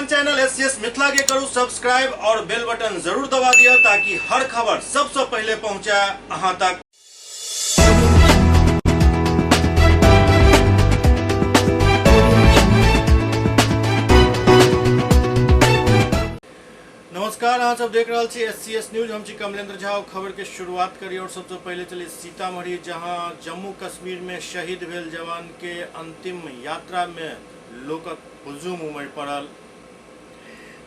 अपन channel S C S Mithila के करू सब्सक्राइब और बेल बटन जरूर दबा दिया ताकि हर खबर सबसे पहले पहुंचे अहां तक। नमस्कार, अहाँ सब देख रहल छी एस सी एस न्यूज। हम छी कमलेंद्र झा। खबर के शुरुआत करी और सबसे पहले चली सीतामढ़ी, जहां जम्मू कश्मीर में शहीद भेल जवान के अंतिम यात्रा में लोकक हुजूम उमड़ पड़ल।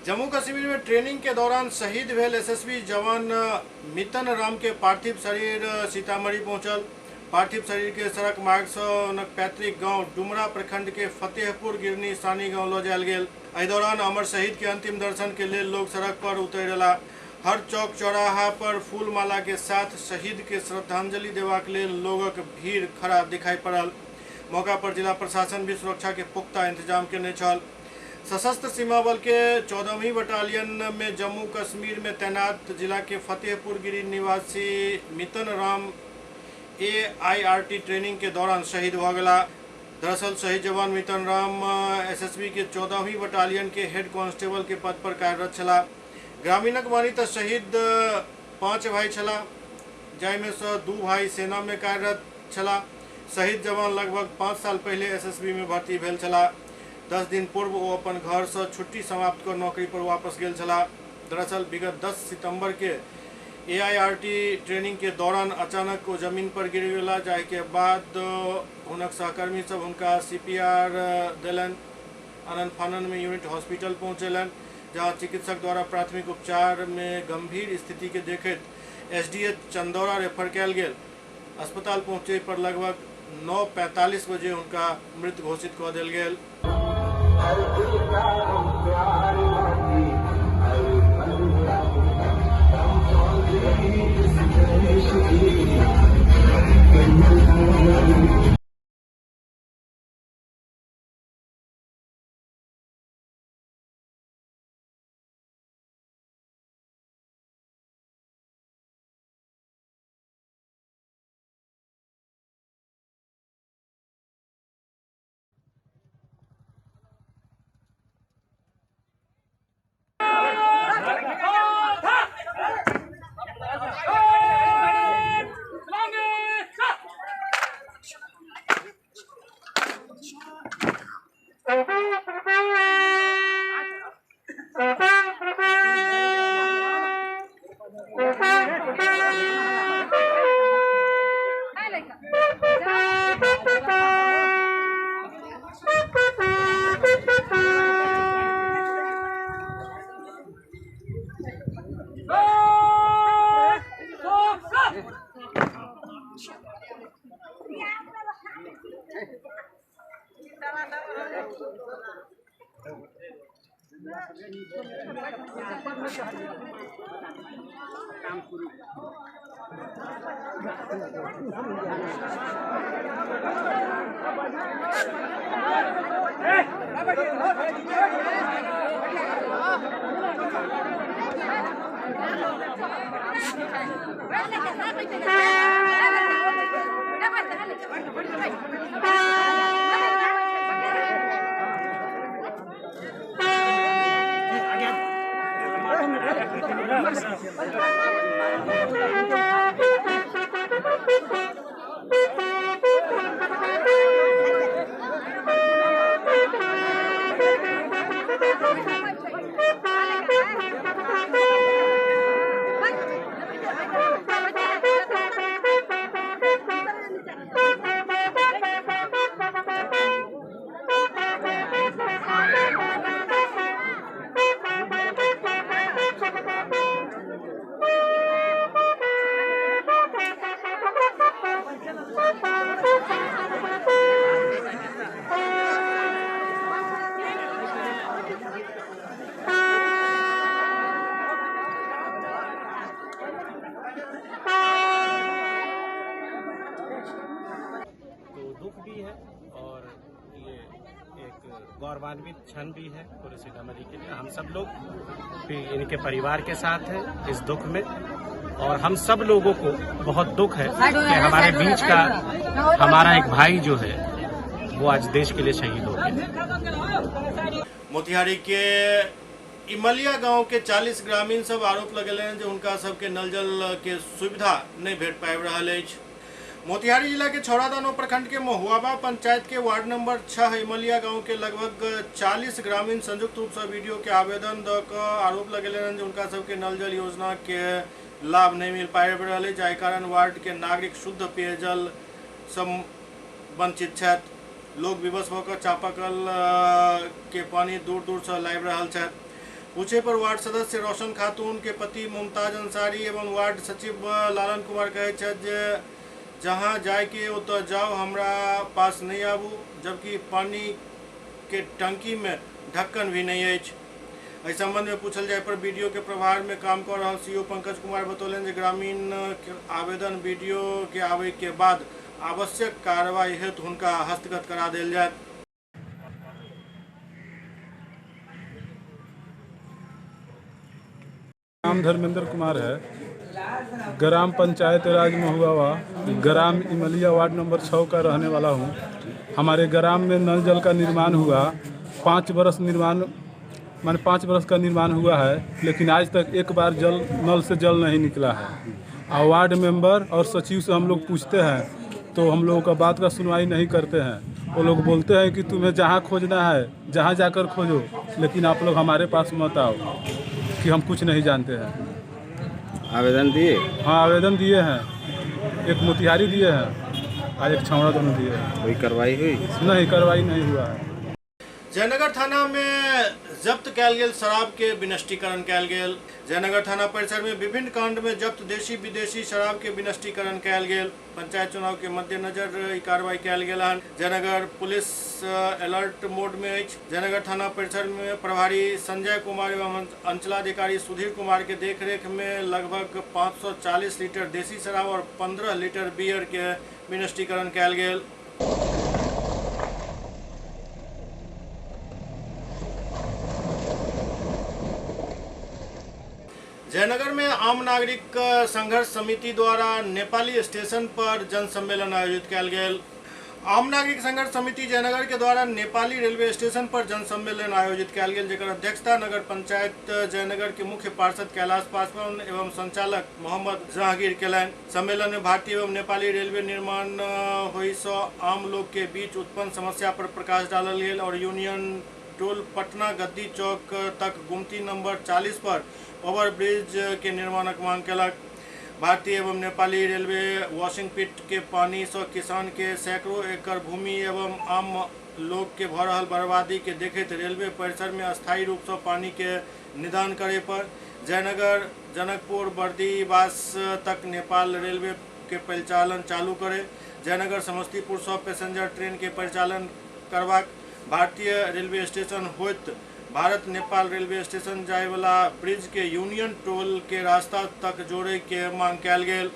जम्मू कश्मीर में ट्रेनिंग के दौरान शहीद भेल एसएसबी जवान मितन राम के पार्थिव शरीर सीतामढ़ी पहुंचल। पार्थिव शरीर के सड़क मार्ग से हुनक पैतृक गांव डुमरा प्रखंड के फतेहपुर गिरनी सानी गांव ल जायल गेल। एहि दौरान अमर शहीद के अंतिम दर्शन के लेल लोग सड़क पर उतरि अयलाह। हर चौक चौराहा पर फूल माला के साथ शहीद के श्रद्धांजलि देबाक लेल लोगक भीड़ खड़ा दिखाई पड़ल। मौका पर जिला प्रशासन भी सुरक्षा के पुख्ता इंतजाम केने छल। सशस्त्र सीमा बल के 14वीं बटालियन में जम्मू कश्मीर में तैनात जिला के फतेहपुर गिरी निवासी मितन राम एआईआरटी ट्रेनिंग के दौरान शहीद भ गेला। दरअसल शहीद जवान मितन राम एसएसबी के 14वीं बटालियन के हेड कांस्टेबल के पद पर कार्यरत छला। ग्रामीणक मानी त शहीद 5 भाई छला, जाहिमे से 2 भाई सेना में कार्यरत छला। शहीद जवान लगभग 5 साल पहले एसएसबी में भर्ती भेल छला। 10 दिन पूर्व ओ अपन घर से छुट्टी समाप्त कर नौकरी पर वापस गेल छला। दरअसल विगत 10 सितंबर के एआईआरटी ट्रेनिंग के दौरान अचानक ओ जमीन पर गिर गेला, जाहि के बाद हुनक सहकर्मी सब हुनका सीपीआर देलनि। आनन फानन में यूनिट हॉस्पिटल पहुंचेलनि, जहां चिकित्सक द्वारा प्राथमिक उपचार में गंभीर स्थिति के देखैत एसडीएच चंदौरा रेफर कयल गेल। अस्पताल पहुंचे पर लगभग 9:45 बजे हुनका मृत घोषित कऽ देल गेल। तो दुख भी है और ये एक गौरवान्वित क्षण भी है पूरे सीतामढ़ी के लिए। हम सब लोग भी इनके परिवार के साथ हैं इस दुख में, और हम सब लोगों को बहुत दुख है कि हमारे बीच का हमारा एक भाई जो है वो आज देश के लिए शहीद हो गया। मोतिहारी के इमलिया गांव के 40 ग्रामीण सब आरोप लगेलनि जे हुनका सबके नल जल के सुविधा नहि भेट पाबि रहल अछि। मोतिहारी जिला के छौड़ादानो प्रखंड के महुआबा पंचायत के वार्ड नंबर 6 इमलिया गांव के लगभग 40 ग्रामीण संयुक्त रूप से वीडियो के आवेदन द क आरोप लगेलनि जे हुनका सबके नल जल योजना के लाभ नहि मिल पाबि रहल अछि, जाहि कारण वार्ड के नागरिक शुद्ध पेयजल सब वंचित छथि। लोग विवश भऽ कऽ चापाकल के पानी दूर दूर से लाबि रहल छथि। पूछे पर वार्ड सदस्य रोशन खातून के पति मुमताज अंसारी एवं वार्ड सचिव लालन कुमार कहै छथि जे जहाँ जायके ओतऽ जाउ, हमरा पास नहि आबू, जबकि पानी के टंकी में ढक्कन भी नहीं अछि। एहि संबंध में पूछल जाय पर बीडीओ के प्रभार में काम कऽ रहल सीओ पंकज कुमार बतौलनि जे ग्रामीण के आवेदन बीडीओ के आबै के बाद आवश्यक कार्रवाई हेतु हुनका हस्तगत करा देल जायत। नाम धर्मेंद्र कुमार है, ग्राम पंचायत राज महुआवा, ग्राम इमलिया, वार्ड नंबर 6 का रहने वाला हूँ। हमारे ग्राम में नल जल का निर्माण हुआ, 5 बरस निर्माण माने 5 बरस का निर्माण हुआ है, लेकिन आज तक एक बार जल नल से जल नहीं निकला है। और वार्ड मेंबर और सचिव से हम लोग पूछते हैं तो हम लोगों का बात का सुनवाई नहीं करते हैं। वो लोग बोलते हैं कि तुम्हें जहाँ खोजना है जहाँ जाकर खोजो, लेकिन आप लोग हमारे पास मत आओ कि हम कुछ नहीं जानते हैं। आवेदन दिए? हाँ, आवेदन दिए हैं, एक मोतिहारी दिए हैं और एक छावड़ा दोनों दिए हैं। कोई कार्रवाई हुई? नहीं, कार्रवाई नहीं हुआ है। जयनगर थाना में जब्त कयल गेल शराब के विनष्टीकरण कयल गेल। जयनगर थाना परिसर में विभिन्न कांड में जब्त देशी विदेशी शराब के विनष्टीकरण कयल गेल। पंचायत चुनाव के मद्देनजर ई कार्रवाई कयल गेल हन। जयनगर पुलिस अलर्ट मोड में अछि। जयनगर थाना परिसर में प्रभारी संजय कुमार एवं अंचलाधिकारी सुधीर कुमार के देखरेख में लगभग 540 लीटर देशी शराब और 15 लीटर बियर के विनष्टीकरण कयल गेल। जयनगर में आम नागरिक संघर्ष समिति द्वारा नेपाली स्टेशन पर जन सम्मेलन आयोजित कयल गेल। आम नागरिक संघर्ष समिति जयनगर के द्वारा नेपाली रेलवे स्टेशन पर जन सम्मेलन आयोजित कयल गेल, जकर अध्यक्षता नगर पंचायत जयनगर के मुख्य पार्षद कैलाश पासवान एवं संचालक मोहम्मद जहांगीर केलनि। सम्मेलन में भारतीय एवं नेपाली रेलवे निर्माण होई सँ आम लोग के बीच उत्पन्न समस्या पर प्रकाश डालल गेल और यूनियन टोल पटना गद्दी चौक तक गुमती नंबर 40 पर ओवरब्रिज के निर्माणक मांग केलक। भारतीय एवं नेपाली रेलवे वॉशिंग पिट के पानी सँ किसान के सैकड़ों एकड़ भूमि एवं आम लोग के भऽ रहल बर्बादी के देखैत रेलवे परिसर में अस्थायी रूप सँ पानी के निदान करे पर जयनगर जनकपुर बर्दीवास तक नेपाल रेलवे के परिचालन चालू करे, जयनगर समस्तीपुर सँ पैसेंजर ट्रेन के परिचालन करबाक, भारतीय रेलवे स्टेशन होइत भारत नेपाल रेलवे स्टेशन जायवला ब्रिज के यूनियन टोल के रास्ता तक जोड़े के मांग कयल गेल।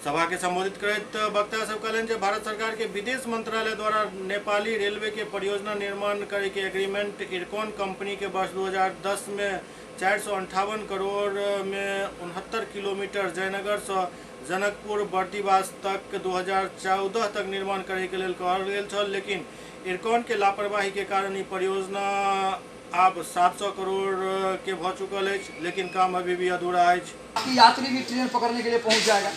सभा के संबोधित करैत वक्ता सब कहलनि जे भारत सरकार के विदेश मंत्रालय द्वारा नेपाली रेलवे के परियोजना निर्माण करे के एग्रीमेंट इरकॉन कंपनी के वर्ष 2010 में 458 करोड़ में 69 किलोमीटर जयनगर से जनकपुर बर्दीवास तक 2014 तक निर्माण करे के लेल कहल गेल छल, लेकिन इरकॉन के लापरवाही के कारण ई परियोजना आब 700 करोड़ के भऽ चुकल अछि, लेकिन काम अभी भी अधूरा अछि। आपकी यात्री भी ट्रेन पकड़ने के लिए पहुंच जाएगा,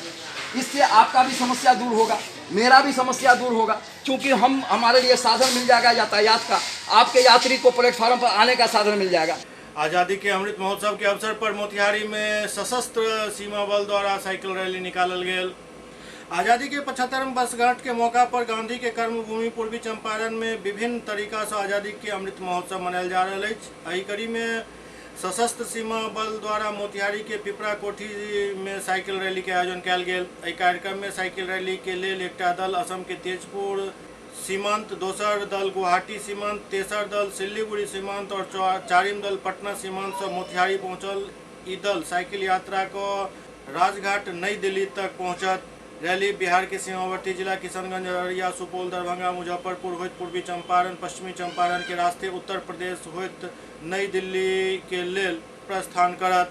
इससे आपका भी समस्या दूर होगा, मेरा भी समस्या दूर होगा, क्योंकि हम हमारे लिए साधन मिल जाएगा यातायात का, आपके यात्री को प्लेटफार्म पर आने का साधन मिल जाएगा। आज़ादी के अमृत महोत्सव के अवसर पर मोतिहारी में सशस्त्र सीमा बल द्वारा साइकिल रैली निकालल गेल। आज़ादी के 75 वर्षगांठ के मौका पर गांधी के कर्मभूमि पूर्वी चंपारण में विभिन्न तरीका से आज़ादी के अमृत महोत्सव मनायल जा रहल अछि। एहि कड़ी में सशस्त्र सीमा बल द्वारा मोतिहारी के पिपरा कोठी में साइकिल रैली के आयोजन कयल गेल। एहि कार्यक्रम में साइकिल रैली के लेल एकटा दल असम के तेजपुर सीमांत, दोसर दल गुवाहाटी सीमांत, तेसर दल सिलीगुड़ी सीमांत और चारिम दल पटना सीमांत से मोतिहारी पहुंचल। ई दल साइकिल यात्रा को राजघाट नई दिल्ली तक पहुंचत। रैली बिहार के सीमावर्ती जिला किशनगंज, अररिया, सुपौल, दरभंगा, मुजफ्फरपुर होइत पूर्वी चंपारण, पश्चिमी चंपारण के रास्ते उत्तर प्रदेश होइत नई दिल्ली के लेल प्रस्थान करत।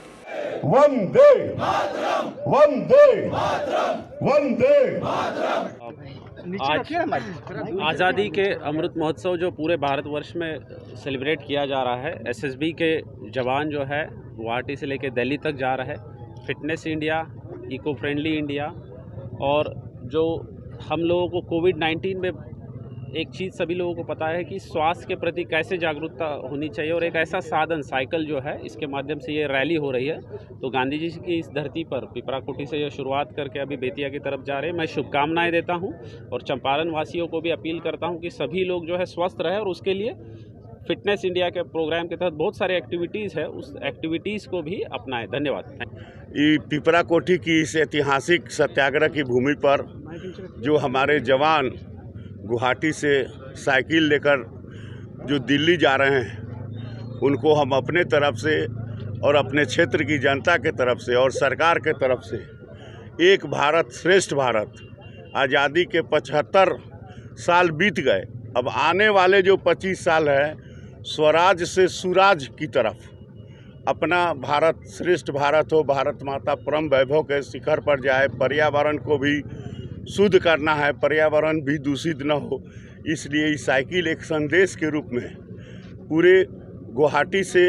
वंदे मातरम, वंदे मातरम, वंदे मातरम। आज आज़ादी के अमृत महोत्सव जो पूरे भारतवर्ष में सेलिब्रेट किया जा रहा है, एसएसबी के जवान जो है गुवाहाटी से लेकर दिल्ली तक जा रहा है। Fitness India, eco friendly India और जो हम लोगों को कोविड-19 में एक चीज़ सभी लोगों को पता है कि स्वास्थ्य के प्रति कैसे जागरूकता होनी चाहिए और एक ऐसा साधन साइकिल जो है इसके माध्यम से ये रैली हो रही है। तो गांधी जी की इस धरती पर पिपराकोठी से ये शुरुआत करके अभी बेतिया की तरफ जा रहे हैं। मैं शुभकामनाएं देता हूं और चंपारण वासियों को भी अपील करता हूं कि सभी लोग जो है स्वस्थ रहे और उसके लिए फिटनेस इंडिया के प्रोग्राम के तहत बहुत सारे एक्टिविटीज़ है, उस एक्टिविटीज़ को भी अपनाएं। धन्यवाद। ये पिपराकोठी की इस ऐतिहासिक सत्याग्रह की भूमि पर जो हमारे जवान गुवाहाटी से साइकिल लेकर जो दिल्ली जा रहे हैं, उनको हम अपने तरफ से और अपने क्षेत्र की जनता के तरफ से और सरकार के तरफ से एक भारत श्रेष्ठ भारत, आज़ादी के 75 साल बीत गए, अब आने वाले जो 25 साल है स्वराज से सुराज की तरफ अपना भारत श्रेष्ठ भारत हो, भारत माता परम वैभव के शिखर पर जाए, पर्यावरण को भी शुद्ध करना है, पर्यावरण भी दूषित न हो, इसलिए इस साइकिल एक संदेश के रूप में पूरे गुवाहाटी से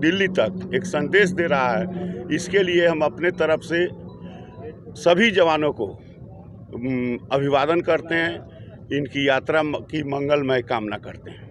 दिल्ली तक एक संदेश दे रहा है। इसके लिए हम अपने तरफ से सभी जवानों को अभिवादन करते हैं, इनकी यात्रा की मंगलमय कामना करते हैं।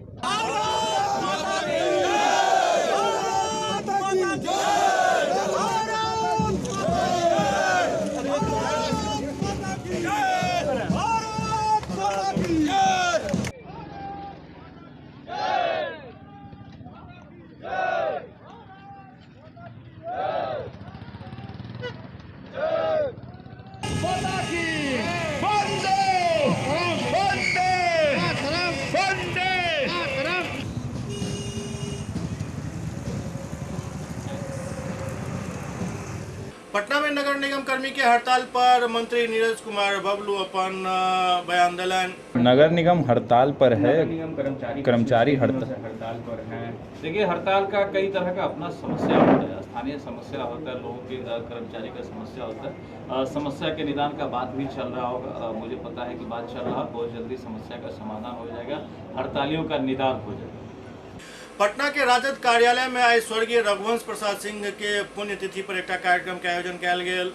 पटना में नगर निगम कर्मी के हड़ताल पर मंत्री नीरज कुमार बबलू अपन बयान दिलन। नगर निगम हड़ताल पर है, कर्मचारी हड़ताल पर हैं। देखिए, हड़ताल का कई तरह का अपना समस्या होता है, स्थानीय समस्या होता है, लोगों के कर्मचारी का समस्या होता है। समस्या के निदान का बात भी चल रहा होगा, मुझे पता है कि बात चल रहा है, बहुत जल्दी समस्या का समाधान हो जाएगा, हड़तालियों का निदान हो जाएगा। पटना के राजद कार्यालय में आइ स्वर्गीय रघुवंश प्रसाद सिंह के पुण्यतिथि पर एक कार्यक्रम के आयोजन कयल गेल।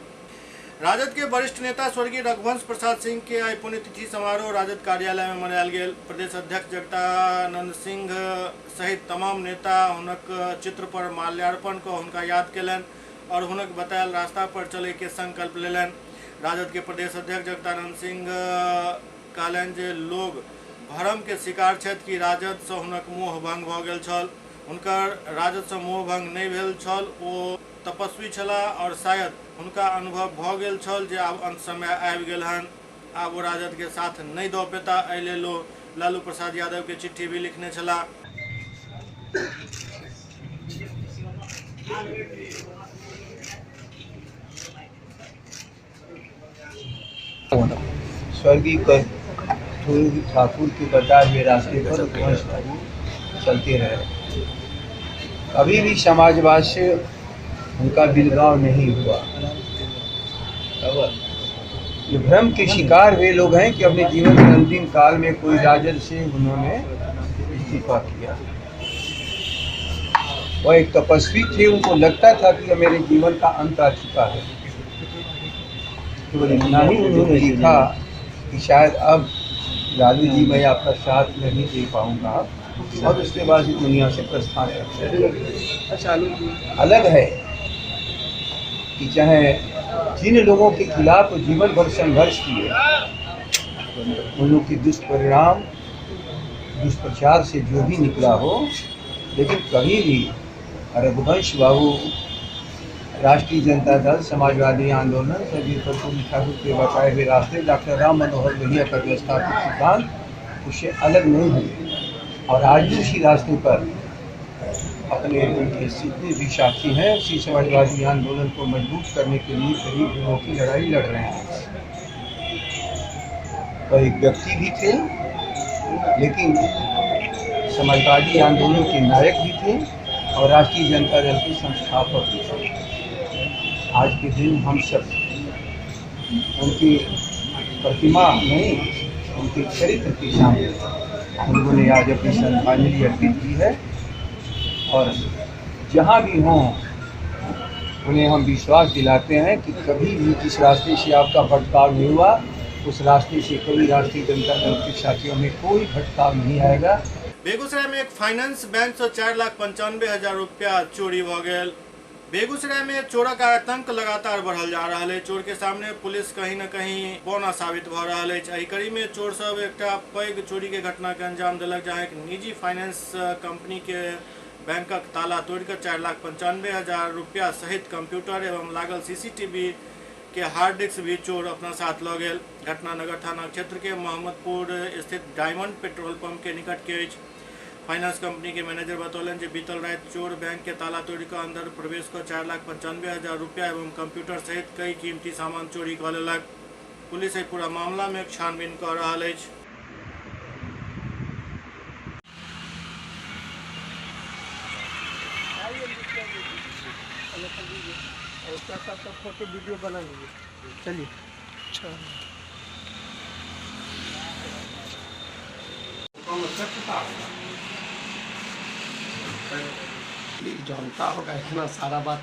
राजद के वरिष्ठ नेता स्वर्गीय रघुवंश प्रसाद सिंह के आइ पुण्यतिथि समारोह राजद कार्यालय में मनायल गेल। प्रदेश अध्यक्ष जगदानंद सिंह सहित तमाम नेता हुनक चित्र पर माल्यार्पण कऽ हुनका याद केलनि और हुनक बतायल रास्ता पर चले के संकल्प लेलनि। राजद के प्रदेश अध्यक्ष जगदानंद सिंह कहलनि जे लोग भ्रम के शिकार छथि कि राजद से हुनक मोह भंग भऽ गेल छल। हुनकर राजद से मोह भंग नहि भेल छल, ओ तपस्वी छलाह और शायद हुनका अनुभव भऽ गेल छल जे आब अंत समय आबि गेल हन, आब ओ राजद के साथ नहि दऽ पेता। एहि लेल ओ लालू प्रसाद यादव के चिट्ठी भी लिखने छलाह। स्वर्गीय कर्पूरी ठाकुर के बताए हुए रास्ते पर रघुवंश बाबू चलते रहे। कभी भी समाजवाद से उनका बिलगाव नहीं हुआ। ये भ्रम के शिकार वे लोग हैं कि अपने जीवन के अंतिम काल में कोई राजद से उन्होंने इस्तीफा किया। वह एक तपस्वी थे, उनको लगता था कि मेरे जीवन का अंत आ चुका है। केवल इतना ही उन्होंने लिखा कि शायद अब लालू जी मैं आपका साथ नहीं दे पाऊँगा, और उसके बाद इस दुनिया से प्रस्थान कर। अलग है कि चाहे जिन लोगों के खिलाफ जीवन भर संघर्ष किए, उन लोगों के दुष्परिणाम दुष्प्रचार से जो भी निकला हो, लेकिन कभी भी रघुवंश बाबू राष्ट्रीय जनता दल, समाजवादी आंदोलन, स्वर्गीय कर्पूरी ठाकुर के बताए हुए रास्ते, डॉक्टर राम मनोहर लोहिया का व्यवस्थापित सिद्धांत, उससे अलग नहीं हुए और आज भी उसी रास्ते पर अपने उनके जितने भी साथी हैं उसी समाजवादी आंदोलन को मजबूत करने के लिए गरीब लोगों की लड़ाई लड़ रहे हैं। वह एक व्यक्ति भी थे, लेकिन समाजवादी आंदोलन के नायक भी थे और राष्ट्रीय जनता दल के संस्थापक भी थे। आज के दिन हम सब उनकी प्रतिमा नहीं, उनके चरित्र के सामने उन्होंने आज अपनी श्रद्धांजलि अर्पित की है। और जहाँ भी हों उन्हें हम विश्वास दिलाते हैं कि कभी भी जिस रास्ते से आपका भटकाव नहीं हुआ, उस रास्ते से कभी राष्ट्रीय जनता दल के साथियों में कोई भटकाव नहीं आएगा। बेगूसराय में एक फाइनेंस बैंक से 4,95,000 रुपया चोरी भ गेल। बेगूसराय में चोरक आतंक लगातार बढ़ल जा रहा है। चोर के सामने पुलिस कहीं न कहीं बौना साबित भ रहा है। एहि कड़ी में चोर सब एकटा पैघ चोरी के घटना के अंजाम देलक, जहां एक निजी फाइनेंस कंपनी के बैंकक ताला तोड़िकऽ 4,95,000 रुपया सहित कंप्यूटर एवं लागल सीसीटीवी के हार्ड डिस्क भी चोर अपना साथ लऽ गेल। घटना नगर थाना क्षेत्र के मोहम्मदपुर स्थित डायमंड पेट्रोल पंप के निकट के अछि। फाइनेंस कंपनी के मैनेजर बतौलनि जे बीतल राति चोर बैंक के ताला तोड़िकऽ अंदर प्रवेश कऽ 4,95,000 रुपया एवं कंप्यूटर सहित कई कीमती सामान चोरी कऽ लेलक। पुलिस एहि पूरा मामला में छानबीन कऽ रहल अछि। फोटो वीडियो बना लीजिए। चलिए जानता होगा इतना सारा बात।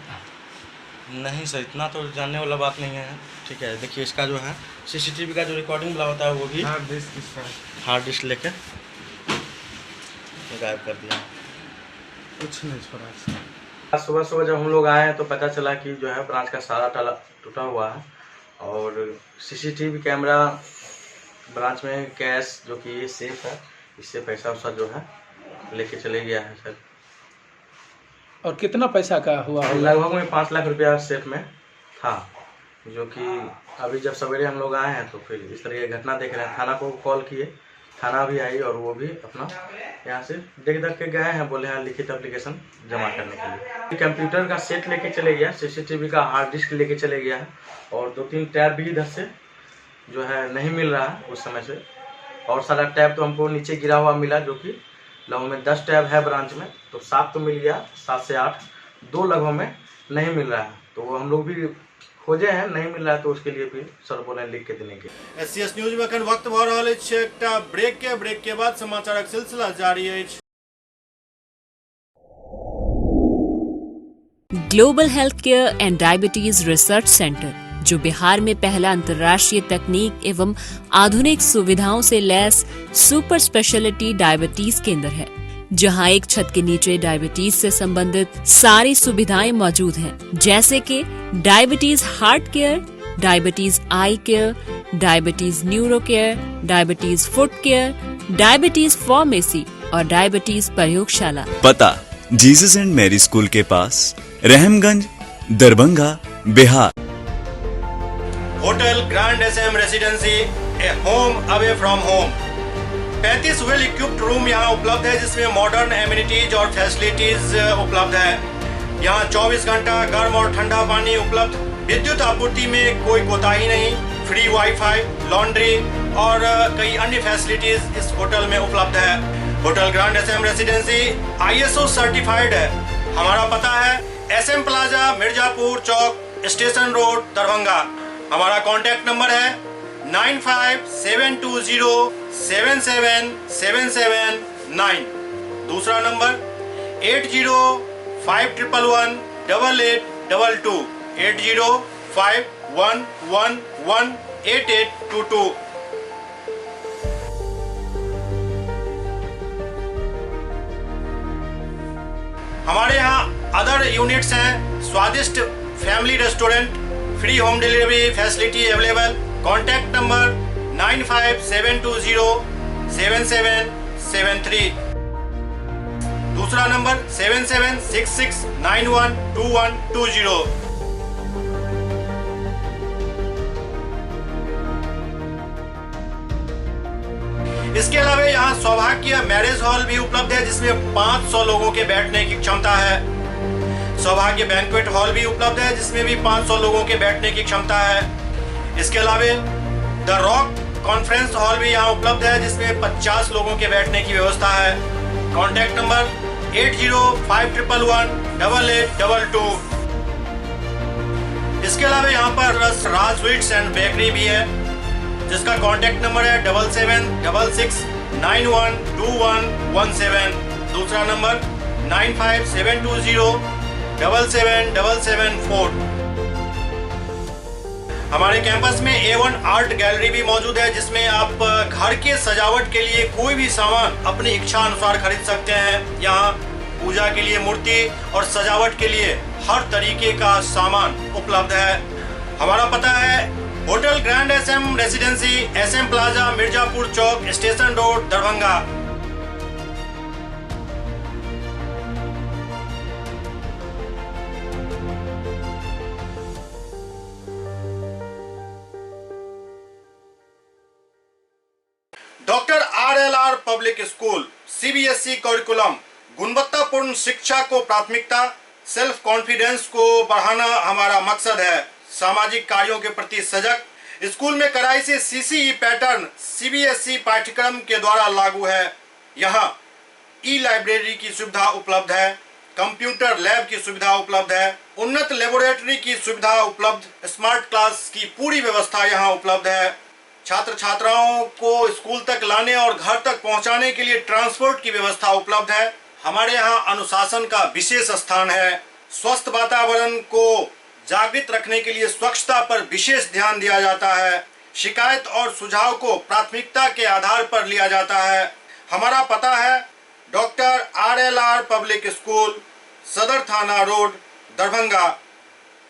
नहीं सर, इतना तो जानने वाला बात नहीं है। ठीक है, देखिए इसका जो है सीसीटीवी का जो रिकॉर्डिंग वाला होता है वो भी हार्ड डिस्क, हार्ड डिस्क लेके गायब कर दिया, कुछ नहीं छोड़ा। सुबह सुबह जब हम लोग आए हैं तो पता चला कि जो है ब्रांच का सारा ताला टूटा हुआ है और सीसीटीवी कैमरा ब्रांच में कैश जो कि ये सेफ है, इससे पैसा वैसा जो है लेके चले गया है सर। और कितना पैसा का हुआ? लगभग में 5 लाख रुपया सेफ में था, जो कि अभी जब सवेरे हम लोग आए हैं तो फिर इस तरह की घटना देख रहे हैं। थाना को कॉल किए, थाना भी आई और वो भी अपना यहाँ से देख देख के गए हैं, बोले हैं लिखित एप्लीकेशन जमा करने के लिए। कंप्यूटर का सेट लेके चले गया, सीसीटीवी का हार्ड डिस्क लेके चले गया है और 2-3 टैब भी इधर से जो है नहीं मिल रहा है उस समय से। और सारा टैब तो हमको नीचे गिरा हुआ मिला, जो कि लगभग में 10 टैब है ब्रांच में, तो 7 तो मिल गया, 7 से 8, 2 लगभग में नहीं मिल रहा है। तो वो हम लोग भी खोजे हैं, नहीं मिल रहा है, तो उसके लिए भी सर बोले लिख के देने के। एससीएस न्यूज में अखन वक्त भ रहल अछि एकटा ब्रेक के। ब्रेक के बाद समाचारक सिलसिला जारी अछि। Global health care and diabetes research centre, जो बिहार में पहला अंतर्राष्ट्रीय तकनीक एवं आधुनिक सुविधाओं से लैस सुपर स्पेशलिटी डायबिटीज केंद्र है, जहां एक छत के नीचे डायबिटीज से संबंधित सारी सुविधाएं मौजूद हैं, जैसे कि diabetes heart care, diabetes eye care, diabetes neuro care, diabetes foot care, diabetes pharmacy और डायबिटीज प्रयोगशाला। पता जीसस एंड मैरी स्कूल के पास, Rahamganj, Darbhanga, Bihar. Hotel grand SM residency, a home away from home. 35 well equipped room यहाँ उपलब्ध है, जिसमें modern amenities और facilities उपलब्ध है। यहाँ 24 घंटा गर्म और ठंडा पानी उपलब्ध, विद्युत आपूर्ति में कोई कोताही नहीं, फ्री वाईफाई, लॉन्ड्री और कई अन्य फैसिलिटीज इस होटल में उपलब्ध है। Hotel grand SM residency ISO certified है। हमारा पता है SM plaza, Mirzapur Chowk, station road, Darbhanga. हमारा कॉन्टैक्ट नंबर है 9572077779। दूसरा नंबर 805111 8822, 8051118822। हमारे यहाँ अदर यूनिट्स हैं, स्वादिष्ट family restaurant, free home delivery facility available. Contact number 9572077773। दूसरा नंबर 7766912120। इसके अलावा यहाँ सौभाग्य मैरिज हॉल भी उपलब्ध है, जिसमें 500 लोगों के बैठने की क्षमता है। सौभाग्य बैंक्वेट हॉल भी उपलब्ध है, जिसमें भी 500 लोगों के बैठने की क्षमता है। इसके अलावा the rock conference hall भी यहाँ उपलब्ध है, जिसमें 50 लोगों के बैठने की व्यवस्था है। Contact number 805111 8822। इसके अलावा यहाँ पर राज स्वीट्स एंड बेकरी भी है, जिसका कॉन्टैक्ट नंबर है 7766 9121 17। दूसरा नंबर 95720 77774। हमारे कैंपस में A1 art gallery भी मौजूद है, जिसमें आप घर के सजावट के लिए कोई भी सामान अपनी इच्छा अनुसार खरीद सकते हैं। यहाँ पूजा के लिए मूर्ति और सजावट के लिए हर तरीके का सामान उपलब्ध है। हमारा पता है hotel grand SM residency, SM plaza, Mirzapur Chowk, station road, Darbhanga. Doctor RLR public school, CBSE curriculum, गुणवत्तापूर्ण शिक्षा को प्राथमिकता, सेल्फ कॉन्फिडेंस को बढ़ाना हमारा मकसद है। सामाजिक कार्यों के प्रति सजग, स्कूल में कड़ाई से सीसीई पैटर्न सीबीएसई पाठ्यक्रम के द्वारा लागू है। यहाँ ई लाइब्रेरी की सुविधा उपलब्ध है, कंप्यूटर लैब की सुविधा उपलब्ध है, उन्नत लेबोरेटरी की सुविधा उपलब्ध, स्मार्ट क्लास की पूरी व्यवस्था यहाँ उपलब्ध है। छात्र छात्राओं को स्कूल तक लाने और घर तक पहुंचाने के लिए ट्रांसपोर्ट की व्यवस्था उपलब्ध है। हमारे यहाँ अनुशासन का विशेष स्थान है। स्वस्थ वातावरण को जागृत रखने के लिए स्वच्छता पर विशेष ध्यान दिया जाता है। शिकायत और सुझाव को प्राथमिकता के आधार पर लिया जाता है। हमारा पता है डॉक्टर RLR public school, सदर थाना road, Darbhanga,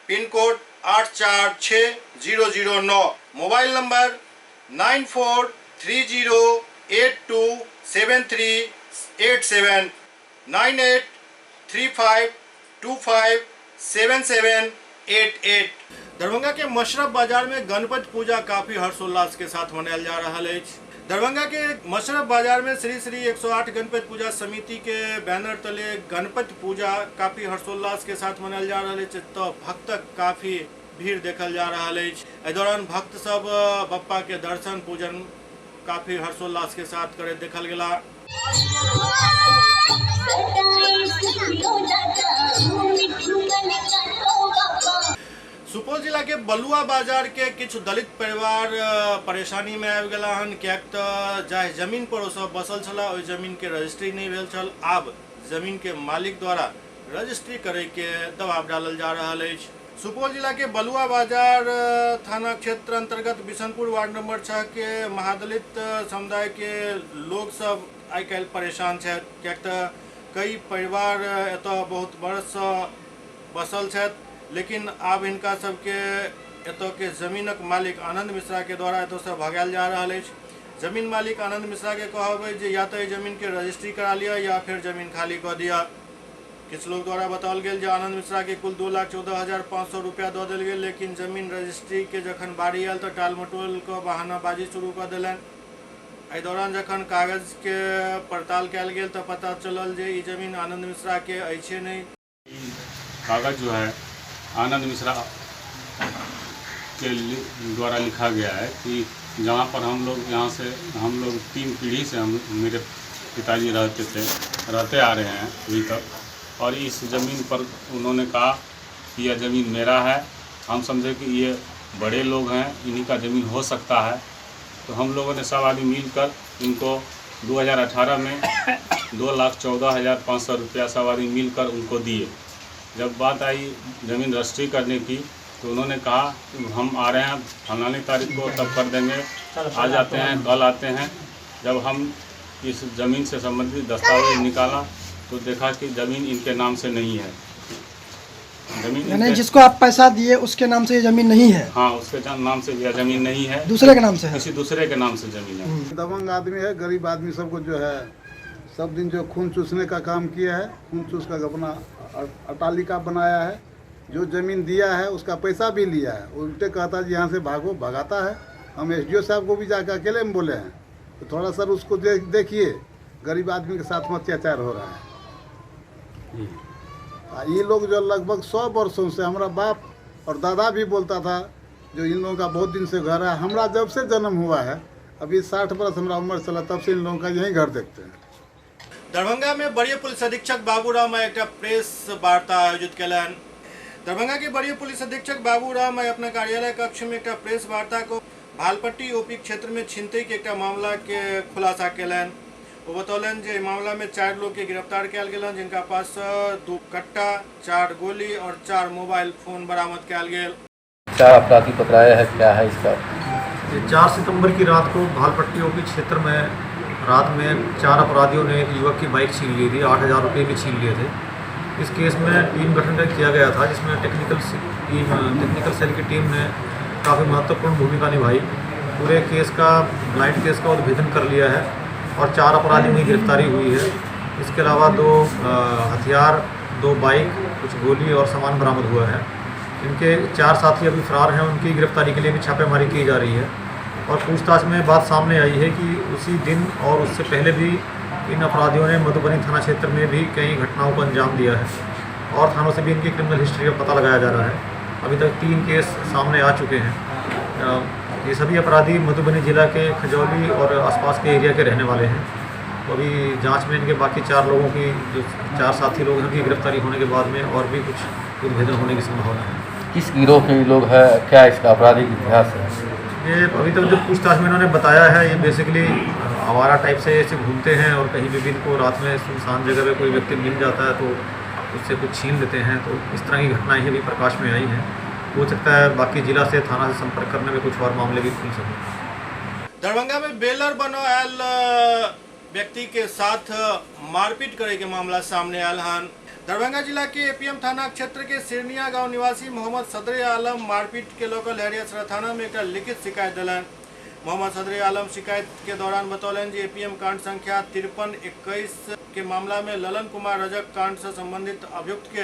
pin code 846009, mobile number 9430827387, 9835257788। Darbhanga के मशरफ बाजार में गणपति पूजा काफी हर्षोल्लास के साथ मनायल जा रहा है। दरभंगा के मशरफ बाजार में श्री श्री 108 गणपति पूजा समिति के बैनर तले गणपति पूजा काफी हर्षोल्लास के साथ मनायल जा रहा है। तो भक्तक काफी भीड़ देखल जा रहा है। एहि दौरान भक्त सब बप्पा के दर्शन पूजन काफी हर्षोल्लास के साथ करे देखल गेला। सुपौल जिला के बलुआ बाजार के किछु दलित परिवार परेशानी में आबि गेला हन, किएक तऽ जाहि जमीन पर ओ सब बसल छला ओहि जमीन के रजिस्ट्री नहीं भेल छल। आब जमीन के मालिक द्वारा रजिस्ट्री करे के दबाव डालल जा रहल अछि। सुपौल जिला के बलुआ बाजार थाना क्षेत्र अंतर्गत बिशनपुर वार्ड नंबर 6 के महादलित समुदाय के लोग सब आइ काल्हि परेशान छथि, किएक तऽ कई परिवार एतऽ बहुत वर्षसँ बसल छथि, लेकिन आब हिनका सबके एतऽ के जमीनक मालिक आनंद मिश्रा के द्वारा एतऽसँ भगायल जा रहल अछि। जमीन मालिक आनंद मिश्रा के कहब अछि जे या तऽ एहि जमीन के रजिस्ट्री करा लिअ या फेर जमीन खाली कऽ दिअ। किछु लोग द्वारा बताओल गेल जे आनंद मिश्रा के कुल 2,14,500 रुपया दऽ देल गेल, लेकिन जमीन रजिस्ट्री के जखन बारी आयल तऽ टालमटोल कऽ बहानाबाजी शुरू कऽ देलनि। एहि दौरान जखन कागज के पड़ताल कयल गेल तऽ पता चलल जे ई जमीन आनंद मिश्रा के अछि नहि। कागज जो है आनंद मिश्रा के द्वारा लिखा गया है कि जहाँ पर हम लोग यहाँ से हम लोग 3 पीढ़ी से हम मेरे पिताजी रहते थे, रहते आ रहे हैं अभी तक, और इस ज़मीन पर उन्होंने कहा कि यह ज़मीन मेरा है। हम समझे कि ये बड़े लोग हैं, इन्हीं का ज़मीन हो सकता है, तो हम लोगों ने सब आदमी मिलकर इनको 2018 में 2,14,500 रुपया सब आदमी मिलकर उनको दिए। जब बात आई ज़मीन रजिस्ट्री करने की तो उन्होंने कहा कि हम आ रहे हैं फलानी तारीख को, तब कर देंगे, आ जाते हैं, कल आते हैं। जब हम इस ज़मीन से संबंधित दस्तावेज निकाला तो देखा कि ज़मीन इनके नाम से नहीं है। ज़मीन यानी जिसको आप पैसा दिए उसके नाम से ये ज़मीन नहीं है। हाँ, उसके नाम से यह ज़मीन नहीं है, दूसरे के नाम से है, किसी दूसरे के नाम से ज़मीन है। दबंग आदमी है, गरीब आदमी सबको जो है सब दिन जो खून चूसने का काम किया है, खून चूस कर अपना अटालिका बनाया है। जो ज़मीन दिया है उसका पैसा भी लिया है, उल्टे कहता है यहाँ से भागो, भगाता है। हम SDO साहब को भी जाकर अकेले में बोले हैं तो थोड़ा सर उसको देखिए, गरीब आदमी के साथ में अत्याचार हो रहा है। ये लोग जो लगभग 100 वर्षों से, हमारा बाप और दादा भी बोलता था जो इन लोगों का बहुत दिन से घर है। हमारा जब से जन्म हुआ है, अभी 60 बरस हमारा उम्र चला, तब से इन लोगों का यही घर देखते हैं। दरभंगा में वरीय पुलिस अधीक्षक बाबूराम एक प्रेस वार्ता आयोजित कयलनि। दरभंगा के वरीय पुलिस अधीक्षक बाबूराम अपना कार्यालय कक्ष में एक प्रेस वार्ता को भालपट्टी ओपी क्षेत्र में छिनतई के एकटा मामला के खुलासा केलनि। ओ बतौलनि जे मामला में 4 लोग के गिरफ्तार कयल गेल, जिनका पास 2 कट्टा, 4 गोली और 4 मोबाइल फोन बरामद कयल गेल। 4 अपराधी पकड़ाया है, क्या है इसका? ये 4 सितंबर की रात को भालपट्टी ओपी क्षेत्र में रात में 4 अपराधियों ने एक युवक की बाइक छीन ली थी, 8,000 रुपये भी छीन लिए थे। इस केस में टीम गठन किया गया था, जिसमें टेक्निकल सेल की टीम ने काफ़ी महत्वपूर्ण भूमिका निभाई। पूरे केस का, ब्लाइंड केस का उद्भेदन कर लिया है और 4 अपराधियों की गिरफ्तारी हुई है। इसके अलावा 2 हथियार, 2 बाइक, कुछ गोली और सामान बरामद हुआ है। इनके 4 साथी अभी फरार हैं, उनकी गिरफ्तारी के लिए भी छापेमारी की जा रही है। और पूछताछ में बात सामने आई है कि उसी दिन और उससे पहले भी इन अपराधियों ने मधुबनी थाना क्षेत्र में भी कई घटनाओं को अंजाम दिया है और थानों से भी इनकी क्रिमिनल हिस्ट्री का पता लगाया जा रहा है। अभी तक 3 केस सामने आ चुके हैं। ये सभी अपराधी मधुबनी ज़िला के खजौली और आसपास के एरिया के रहने वाले हैं। तो अभी जांच में इनके बाकी 4 लोगों की, जो 4 साथी लोग हैं, उनकी गिरफ्तारी होने के बाद में और भी कुछ उद्भेदन होने की संभावना है। किस गिरोह के लोग है, क्या इसका आपराधिक इतिहास है? ये अभी तक जो पूछताछ में इन्होंने बताया है, ये बेसिकली आवारा टाइप से ऐसे घूमते हैं और कहीं भी इनको रात में सुनसान जगह पे कोई व्यक्ति मिल जाता है तो उससे कुछ छीन लेते हैं। तो इस तरह की घटनाएँ भी प्रकाश में आई हैं। हो सकता है बाकी जिला से, थाना से संपर्क करने में कुछ और मामले भी खुल सकें। दरभंगा में बेलर बनो आयल व्यक्ति के साथ मारपीट करे के मामला सामने आयल हन। दरभंगा जिला के एपीएम थाना क्षेत्र के सिरनिया गांव निवासी मोहम्मद सदरे आलम मारपीट के लऽ लहेरियासराय थाना में एक लिखित शिकायत दिलन। मोहम्मद सदरे आलम शिकायत के दौरान बतौलन जे एपीएम कांड संख्या 5321 के मामला में ललन कुमार रजक कांड से संबंधित अभियुक्त के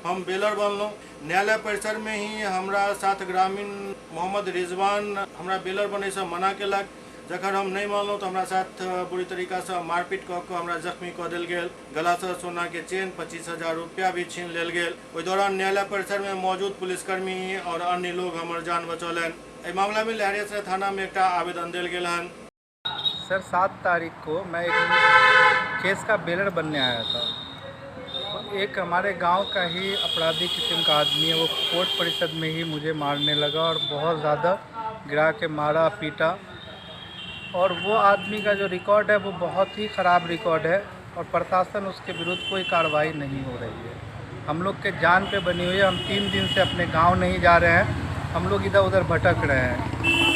हम बेलर बनलहुँ। न्यायालय परिसर में ही हमरा साथ ग्रामीण मोहम्मद रिजवान हमरा बेलर बने से मना केलक। जखन हम नहीं मानलहुँ तो हमरा साथ बुरी तरीका से मारपीट कऽ कऽ हमरा जख्मी कऽ देल गेल। गला से सोना के चेन 25,000 रुपया भी छीन लेल गेल। ओहि दौरान न्यायालय परिसर में मौजूद पुलिसकर्मी और अन्य लोग हमर जान बचौलनि। एहि मामला में लहेरियासराय थाना में एक आवेदन देल गेल हन। सर 7 तारीख को मैं एक केस का बेलर बनने आया था। एक हमारे गांव का ही अपराधी किस्म का आदमी है, वो कोर्ट परिषद में ही मुझे मारने लगा और बहुत ज़्यादा गिरा के मारा पीटा। और वो आदमी का जो रिकॉर्ड है वो बहुत ही ख़राब रिकॉर्ड है और प्रशासन उसके विरुद्ध कोई कार्रवाई नहीं हो रही है। हम लोग के जान पे बनी हुई है। हम 3 दिन से अपने गांव नहीं जा रहे हैं, हम लोग इधर उधर भटक रहे हैं।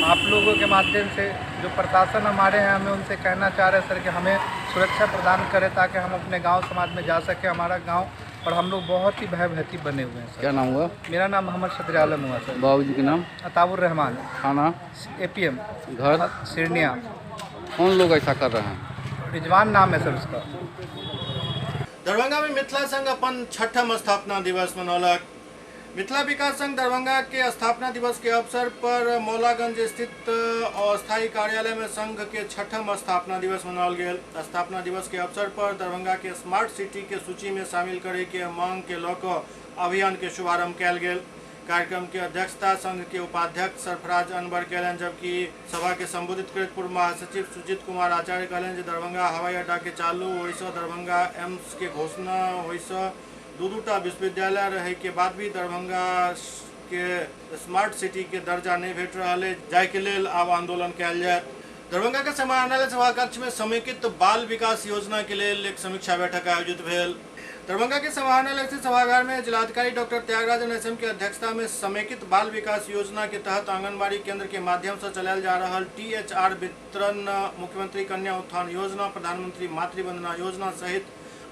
आप लोगों के माध्यम से जो प्रशासन हमारे हैं, हमें उनसे कहना चाह रहे हैं सर कि हमें सुरक्षा प्रदान करें ताकि हम अपने गांव समाज में जा सकें। हमारा गांव और हम लोग बहुत ही भयभीत बने हुए हैं सर। क्या नाम हुआ? मेरा नाम मोहम्मद सदर आलम हुआ सर। बाबूजी के नाम? अताउर रहमान। थाना? एपीएम। घर? सिरनिया। कौन लोग ऐसा कर रहे हैं? रिजवान नाम है सर उसका। दरभंगा में मिथिला संघ अपन 6ठम स्थापना दिवस मनौलक। मिथिला विकास संघ दरभंगा के स्थापना दिवस के अवसर पर मौलागंज स्थित अस्थायी कार्यालय में संघ के 6ठम स्थापना दिवस मनाओल गेल। स्थापना दिवस के अवसर पर दरभंगा के स्मार्ट सिटी के सूची में शामिल करे के मांग के लऽ कऽ अभियान के शुभारंभ कयल गेल। कार्यक्रम के अध्यक्षता संघ के उपाध्यक्ष सरफराज अनवर कयलनि, जबकि सभा के संबोधित करैत पूर्व महासचिव सुजीत कुमार आचार्य कहलनि जे दरभंगा हवाई अड्डा के चालू होइसँ, दरभंगा एम्स के घोषणा होइसँ, 2-2 विश्वविद्यालय रहे के बाद भी दरभंगा के स्मार्ट सिटी के दर्जा नहीं भेट रहा है, जाय के लेल आब आंदोलन कयल जायत। दरभंगा के समाहरणालय सभा कक्ष में समेकित बाल विकास योजना के लेल एक समीक्षा बैठक आयोजित भेल। दरभंगा के समाहरणालय स्थित सभागार में जिलाधिकारी डॉक्टर त्यागराजन एसएम के अध्यक्षता में समेकित बाल विकास योजना के तहत आंगनबाड़ी केंद्र के माध्यम से चलायल जा रहा THR वितरण, मुख्यमंत्री कन्या उत्थान योजना, प्रधानमंत्री मातृ वंदना योजना सहित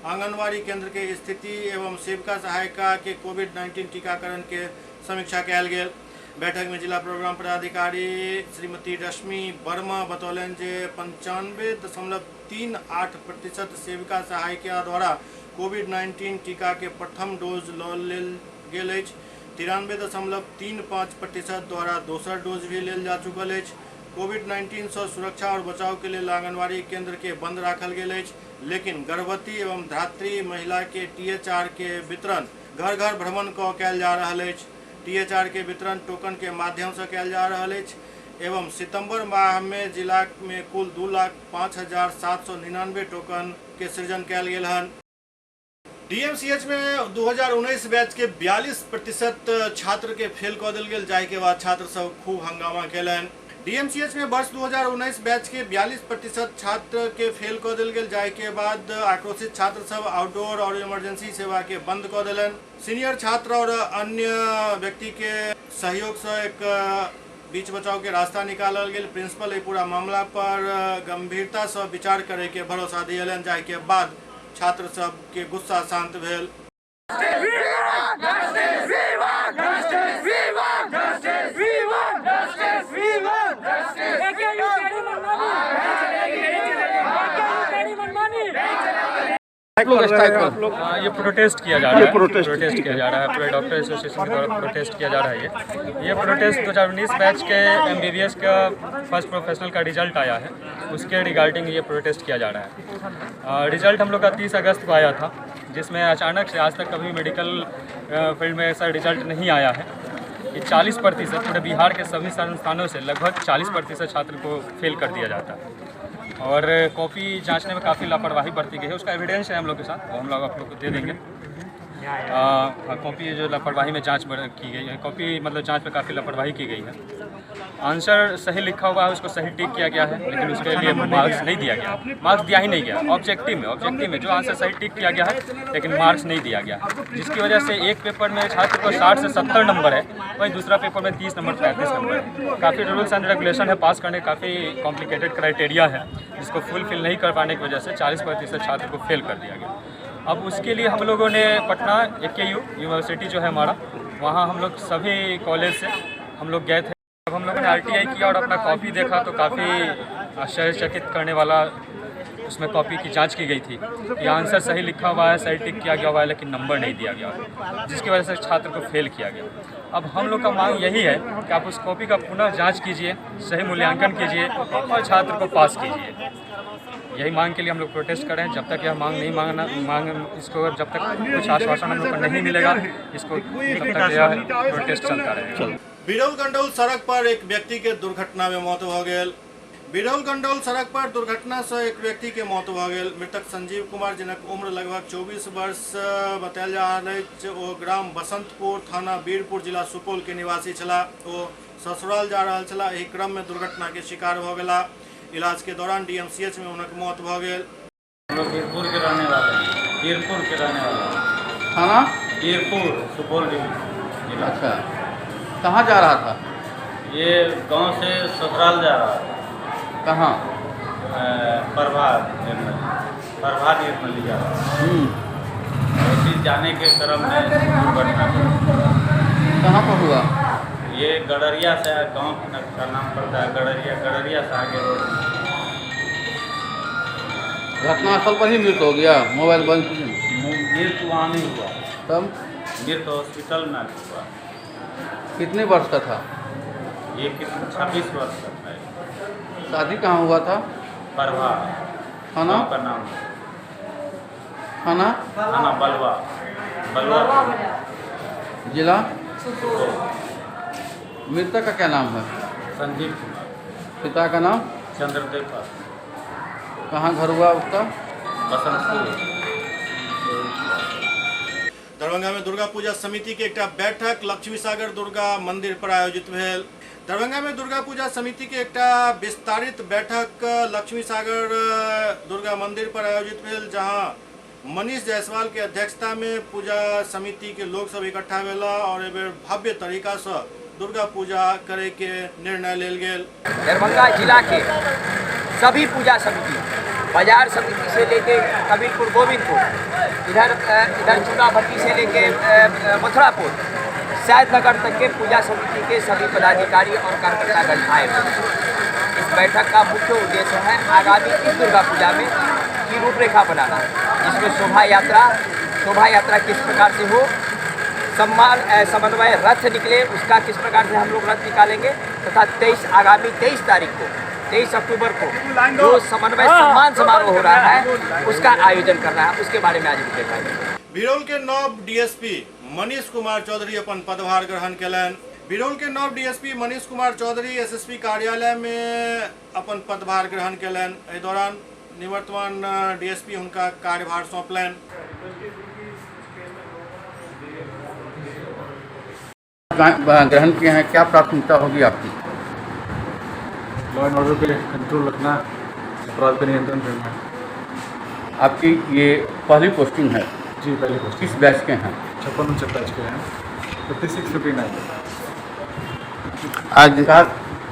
आंगनबाड़ी केंद्र के स्थिति एवं सेविका सहायिका के कोविड-19 टीकाकरण के समीक्षा कयल गेल। बैठक में जिला प्रोग्राम पदाधिकारी श्रीमती रश्मि वर्मा बतौलनि जे 95.38% सेविका सहायिका द्वारा कोविड-19 टीका के प्रथम डोज लऽ लेल गेल अछि। 93.35% द्वारा दोसर डोज भी लेल जा चुकल अछि। कोविड-19 से सुरक्षा और बचाव के लिए आंगनबाड़ी केंद्र के बंद राखल गेल अछि, लेकिन गर्भवती एवं धात्री महिला के THR के वितरण घर घर भ्रमण कऽ कयल जा रहल अछि। THR के वितरण टोकन के माध्यम से कयल जा रहल अछि एवं सितंबर माह में जिला में कुल 2,05,799 टोकन के सृजन कयल गेल हन। डीएमसीएच में 2019 बैच के 42% छात्र के फेल कऽ देल गेल, जाहि के बाद छात्र सब खूब हंगामा केलनि। डीएमसीएच में वर्ष 2019 बैच के 42% छात्र के फेल कऽ देल गेल, जाहि के बाद आक्रोशित छात्र सब आउटडोर और इमरजेंसी सेवा के बंद कऽ देलनि। सीनियर छात्र और अन्य व्यक्ति के सहयोग से एक बीच बचाव के रास्ता निकालल गेल। प्रिंसिपल एहि पूरा मामला पर गंभीरता से विचार करे के भरोसा दियलनि, जाहि के बाद छात्र सब के गुस्सा शांत भेल। ये प्रोटेस्ट किया जा रहा है, प्रोटेस्ट किया जा रहा है, पूरे डॉक्टर एसोसिएशन के द्वारा प्रोटेस्ट किया जा रहा है। ये प्रोटेस्ट 2019 बैच के एमबीबीएस का फर्स्ट प्रोफेशनल का रिजल्ट आया है, उसके रिगार्डिंग ये प्रोटेस्ट किया जा रहा है। रिजल्ट हम लोग का 30 अगस्त को आया था, जिसमें अचानक से आज तक कभी मेडिकल फील्ड में ऐसा रिजल्ट नहीं आया है कि 40% पूरे बिहार के सभी संस्थानों से लगभग 40% छात्र को फेल कर दिया जाता है। और कॉपी जांचने में काफ़ी लापरवाही बरती गई है, उसका एविडेंस है हम लोग के साथ, वो हम लोग आप लोग को दे देंगे। कॉपी जो लापरवाही में जांच की गई है, कॉपी मतलब जांच में काफ़ी लापरवाही की गई है। आंसर सही लिखा हुआ है, उसको सही टिक किया गया है, लेकिन उसके लिए मार्क्स नहीं दिया गया, मार्क्स दिया ही नहीं गया। ऑब्जेक्टिव में जो आंसर सही टिक किया गया है, लेकिन मार्क्स नहीं दिया गया, जिसकी वजह से एक पेपर में छात्र को 60 से 70 नंबर है, वहीं दूसरा पेपर में 30 नंबर 35 नंबर है। काफ़ी रूल्स एंड रेगुलेशन है, पास करने काफ़ी कॉम्प्लिकेटेड क्राइटेरिया है, जिसको फुलफिल नहीं कर पाने की वजह से 40% छात्र को फेल कर दिया गया। अब उसके लिए हम लोगों ने पटना AKU university जो है हमारा, वहाँ हम लोग सभी कॉलेज से हम लोग गए थे। अब हम लोगों ने RTI किया और अपना कॉपी देखा तो काफ़ी आश्चर्यचकित करने वाला उसमें कॉपी की जांच की गई थी कि आंसर सही लिखा हुआ है, सही टिक किया गया हुआ है, लेकिन नंबर नहीं दिया गया, जिसकी वजह से छात्र को फेल किया गया। अब हम लोग का मांग यही है कि आप उस कॉपी का पुनः जाँच कीजिए, सही मूल्यांकन कीजिए और छात्र को पास कीजिए। यही मांग के लिए हम लोग प्रोटेस्ट कर रहे हैं। जब तक यह मांग नहीं मांग इसको जब तक कुछ आश्वासन हम लोग को नहीं मिलेगा, इसको तब तक यह प्रोटेस्ट चलता रहेगा। बिरौल गंडौल सड़क पर एक व्यक्ति के दुर्घटना में मौत हो गेल। बिरौल गंडौल सड़क पर दुर्घटना से एक व्यक्ति के मौत हो गेल। मृतक संजीव कुमार, जिनक उम्र लगभग 24 वर्ष बतायल जा रहल अछि, ओ ग्राम बसंतपुर, थाना वीरपुर, जिला सुपौल के निवासी छलाह। ओ ससुराल जा रहल छलाह, एहि क्रम में दुर्घटना के शिकार भऽ गेलाह। इलाज के दौरान डीएमसीएच में हुनक मौत भऽ गेल। हम लोग वीरपुर के रहने वाले हैं, वीरपुर के रहने वाले हैं। थाना वीरपुर, सुपौल जिला। अच्छा, कहाँ जा रहा था? ये गांव से ससुराल जा रहा था। कहाँ? प्रभात निर्मली जा रहा था। उसी जाने के क्रम में दुर्घटना। कहाँ पर हुआ? ये गडरिया से, गांव का नाम पड़ता है गडरिया, गडरिया से आगे रोड। घटनास्थल पर ही मृत्यु हो गया? मोबाइल बंद? मृत्यु वहाँ नहीं हुआ, तब मृत्यु हॉस्पिटल में हुआ। कितने वर्ष का था ये? 26 वर्ष का था। शादी कहाँ हुआ था? प्रभा। थाना का नाम? थाना थाना बलवा, बलवा जिला सुपौल। मृतक का क्या नाम है? संजीव कुमार। पिता का नाम? चंद्रदेव। कहाँ घर हुआ उसका? बसंतपुर। दरभंगा में दुर्गा पूजा समिति के एकटा बैठक लक्ष्मी सागर दुर्गा मंदिर पर आयोजित भेल। दरभंगा में दुर्गा पूजा समिति के एकटा विस्तारित बैठक लक्ष्मी सागर दुर्गा मंदिर पर आयोजित भेल, जहां मनीष जायसवाल के अध्यक्षता में पूजा समिति के लोग सब इकट्ठा भेला और एहि बेर भव्य तरीका से दुर्गा पूजा करे के निर्णय लेल गेल। दरभंगा जिला के सभी पूजा समिति, बाजार समिति से लेके कबीरपुर गोविंदपुर, इधर इधर चूनाभट्टी से लेके मथुरापुर, सैदनगर तक के पूजा समिति के सभी पदाधिकारी और कार्यकर्तागण आए हुए। इस बैठक का मुख्य उद्देश्य है आगामी इस दुर्गा पूजा में की रूपरेखा बनाना, जिसमें शोभा यात्रा किस प्रकार से हो, सम्मान समन्वय रथ निकले उसका किस प्रकार से हम लोग रथ निकालेंगे, तथा आगामी 23 तारीख को 23 अक्टूबर को जो समन्वय सम्मान समारोह हो रहा है उसका आयोजन करना है, उसके बारे में आज रूपरेखा है। बिरौल के नव डीएसपी मनीष कुमार चौधरी अपन पदभार ग्रहण केलनि। बिरौल के नव डीएसपी मनीष कुमार चौधरी एसएसपी कार्यालय में अपन पदभार ग्रहण केलनि। एहि दौरान निवर्तमान डीएसपी हुनका कार्यभार सौंपलनि। ग्रहण किए हैं, क्या प्राथमिकता होगी आपकी? Law and order pay control रखना, अपराध पे नियंत्रण करना है। आपकी ये पहली पोस्टिंग है? जी, पहली पोस्टिंग। किस बैच के हैं? 56 बैच के हैं, 56-59। आज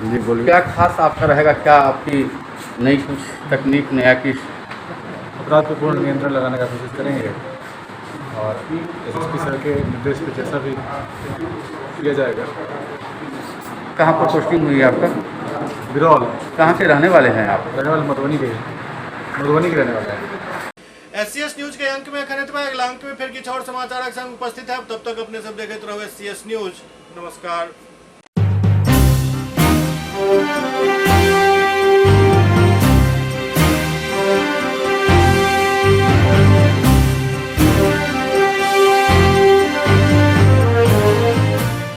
जी बोलिए, क्या खास आपका रहेगा, क्या आपकी नई कुछ तकनीक, नया किस? अपराध पर पूर्ण नियंत्रण लगाने का कोशिश करेंगे और एसएसपी सर के निर्देश पर जैसा भी किया जाएगा। कहाँ पर पोस्टिंग हुई है आपका? बिरौल। कहाँ से रहने वाले हैं आप? रहने वाले मधुबनी के, मधुबनी के रहने वाले हैं। एससीएस न्यूज के अंक में एखन एतबे। अगला अंक में फिर किछु और समाचारक संग उपस्थित है। तब तक अपने सब देखते रहो एससीएस न्यूज। नमस्कार।